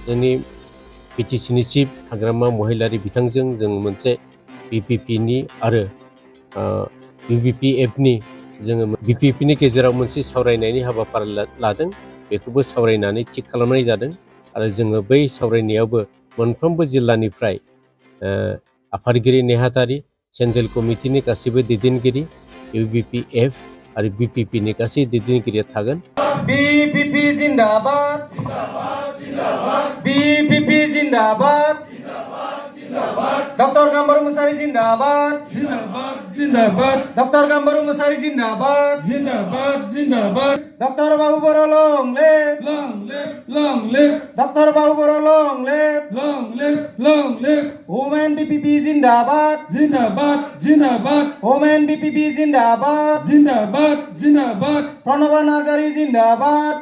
जोंनि बिटिसिनि चिफ हाग्रामा महिलारि बिथांजों जों मोनसे बिपिपिनि आरो इउबिपिएफनि जोङो बिपिपिनि गेजेराव मोनसे सावरायनायनि हाबाफारि लादों। बेखौबो सावरायनानै थिग खालामनाय जादों आरो जोङो बै सावरायनायावबो मोनफ्रोमबो जिल्लानिफ्राय आफादगिरि नेहाथारि सेन्ट्रेल कमिटिनि गासैबो दैदेनगिरि इउबिपिएफ आरो बिपिपिनि गासै दैदेनगिरिया थागोन। बिपिपि जिन्दाबाद बिपिपि जिन्दाबाद डक्टर गाम्बारू मुसाहारि जिन्दाबाद डक्टर गाम्बारू मुसाहारि जिन्दाबाद डक्टर बाबू बर' लं लिभ डक्टर बाबू बर' लं लिभ वुमेन बिपिपि जिन्दाबाद वुमेन बिपिपि जिन्दाबाद प्रणबा नार्जारी जिन्दाबाद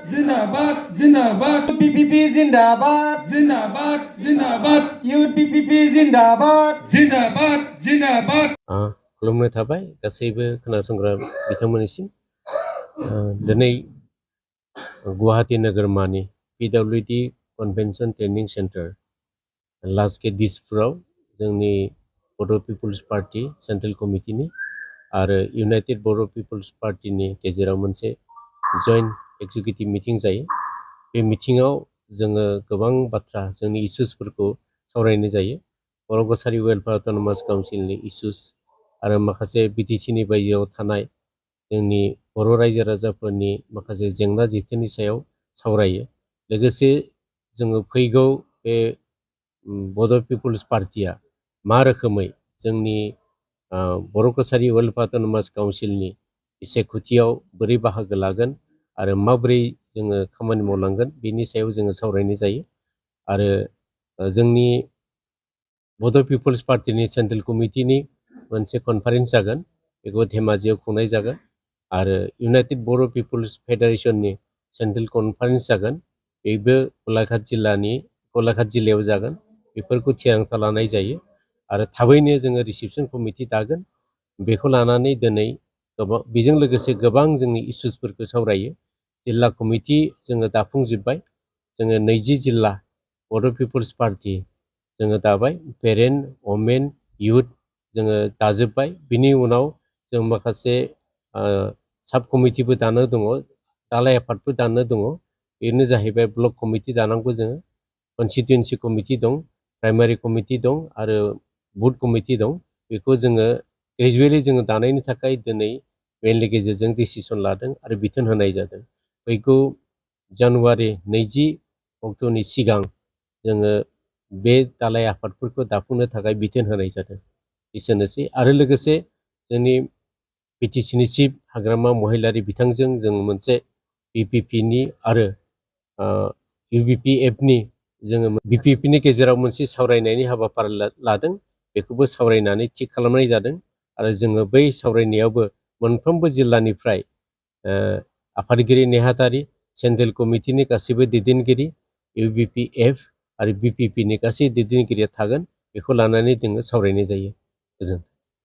बिपिपि जिन्दाबाद इउथ बिपिपि जिन्दाबाद खुलुमनाय थाबाय गासैबो खोनासंग्रा बिथांमोननिसिम। दिनै गुवाहाटी नोगोरमानि PWD convention training centre last gate दिसपुराव जोंनि बड' पिपुल्स पार्टी सेन्ट्रेल कमिटिनि आरो इउनाइटेड बर' पिपुल्स पार्टीनि गेजेराव मोनसे जइन्ट एक्जिकिउटिभ मिटिं जायो। बे मिटिङाव जोङो गोबां बाथ्रा जोंनि इस्युसफोरखौ सावरायनाय जायो। बर' कसारी वेलफेयार अट'नमास काउन्सिलनि इस्युस आरो माखासे बिटिसिनि बायजोआव थानाय जोंनि बर' रायजो राजाफोरनि माखासे जेंना जेथोनि सायाव सावरायो। लोगोसे जोङो फैगौ बे बड' पिपुल्स पार्टीया मा रोखोमै जोंनि बर' कसारी वेलफेयार अट'नमास काउन्सिलनि बिसायख'थियाव बोरै बाहागो लागोन आरो माबोरै जोङो खामानि मावलांगोन बेनि सायाव जोङो सावरायनाय जायो। आरो जोंनि बड' पिपुल्स पार्टीनि सेन्ट्रेल कमिटिनि मोनसे कनफारेन्स जागोन, बेखौ धेमाजियाव खुंनाय जागोन। आरो इउनाइटेड बर' पिपुल्स फेडारेसननि सेन्ट्रेल कनफारेन्स जागोन, बेबो गलाघाट जिल्लायाव जागोन। बेफोरखौ थिरांथा लानाय जायो आरो थाबैनो जोङो रिसेपसन कमिटि दागोन। बेखौ लानानै दिनै बेजों लोगोसे गोबां जोंनि इस्युसफोरखौ सावरायो। जिल्ला कमिटि जोङो दाफुंजोब्बाय, जोङो 20 जिल्ला बड' पिपुल्स पार्टी जोङो दाबाय। पेरेन्ट वमेन इयुथ जोङो दाजोब्बाय। बिनि उनाव जों माखासे साब कमिटिबो दानो दङ, दालाइ आफादबो दानो दङ। बेनो जाहैबाय ब्लक कमिटि दानांगौ, जोङो कनस्टिटुयेन्सि कमिटि दं, प्राइमारि कमिटि दं आरो बुथ कमिटि दं। बेखौ जोङो ग्रेजुवेलि जोङो दानायनि थाखाय दिनै मेलनि गेजेरजों डिसिसन लादों आरो बिथोन होनाय जादों। फैगौ जानुवारि 20 अक्ट'नि सिगां जोङो बे दालाइ आफादफोरखौ दाफुंनो थाखाय बिथोन होनाय जादों। एसेनोसै। आरो लोगोसे जोंनि बिटिसिनि चिफ हाग्रामा महिलारि बिथांजों जों मोनसे बिपिपिनि आरो इउबिपिएफनि जोङो बिपिपिनि गेजेराव मोनसे सावरायनायनि हाबाफारि लादों। बेखौबो सावरायनानै थिग खालामनाय जादों आरो जोङो बै सावरायनायावबो मोनफ्रोमबो जिल्लानिफ्राय आफादगिरि नेहाथारि सेन्ट्रेल कमिटिनि गासैबो दैदेनगिरि इउबिपिएफ आरो बिपिपिनि गासै दैदेनगिरिया थागोन। बेखौ लानानै जोङो सावरायनाय जायो। गोजोन्थों।